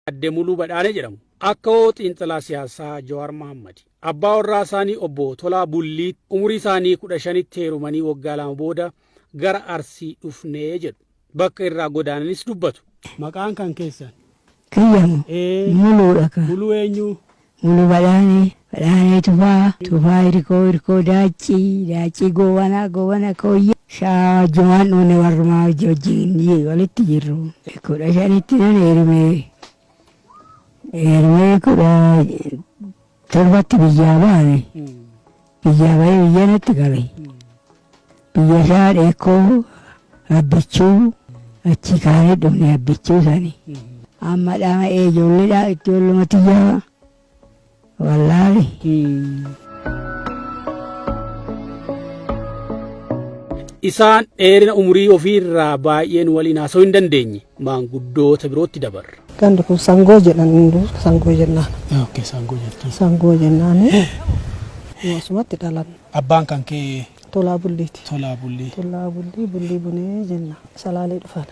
Aadde Muluu Badhaanee jedhamu. Akkawoo xiinxalaa siyaasaa Jawaar Mahaammadi. Abbaa warraa isaanii obbo Tolaa Bullii umurii isaanii 15tti heerumanii waggaa 2 booda gara Arsii dhufne jedhu. Bakka irraa godaananis dubbatu. Maqaan kan keessan? Kiyya moo? Ee. Muluudha ka. Muluu eenyu? Mulu Badhaanee, Badhaanee Tufaa, Tufaa Hirkoo, Hirkoo Daaccii, Daaccii Goobanaa, Goobana Kooyyee. Shaa wajjumaan dhumne warrumaa wajjin walitti jirru. 15tti nan heerume. Heerumee 17tti biyyaa baane. Biyyaa bahee biyya natti gale. Biyya isaa dheekoo abbichuu achi kaanee dhufne abbichuu sani. Amma dhama'ee ijoolleedhaa ijoolluma tiyyaa wallaale. Isaan dheerina umurii ofii irraa baay'een waliin haasa'uu hin dandeenye maanguddoota birootti dabarra. Gandi kun sangoo jedhan hunduu sangoo jennaan. Okay, sangoo jettu. Sangoo jennaan. Nu asumatti dhalan. Abbaan kan kee Tolaa Bulliiti. Tolaa Bullii. Tolaa Bullii Bullii Bunee jenna. Salaalee dhufan.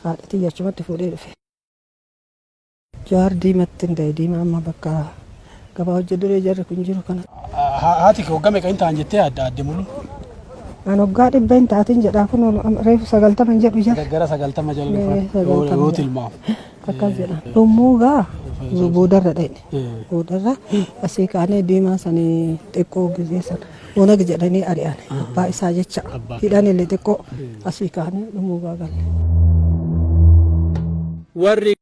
Haadha tiyya achumatti fuudhee dhufe. Jawaar Diimatti hin ta'e diimaa amma bakka gabaa hojii duree jarri kun jiru kana. Haati kee waggaa meeqa hin ta'an jettee yaadda Aadde Muluu? An waggaa 100 hin taatin jedhaa kun reefu 90 hin jedhu jara. Gara 90 jala dhufan 90 yoo tilmaamu. Akkas jedha. Dhummuugaa boodarra dhaqne. Boodarra asii kaanee diimaa sanii xiqqoo gizee sana onag jedhanii ari'an abbaa isaa jecha hidhan illee xiqqoo asii kaanee dhummuugaa galle. Warri.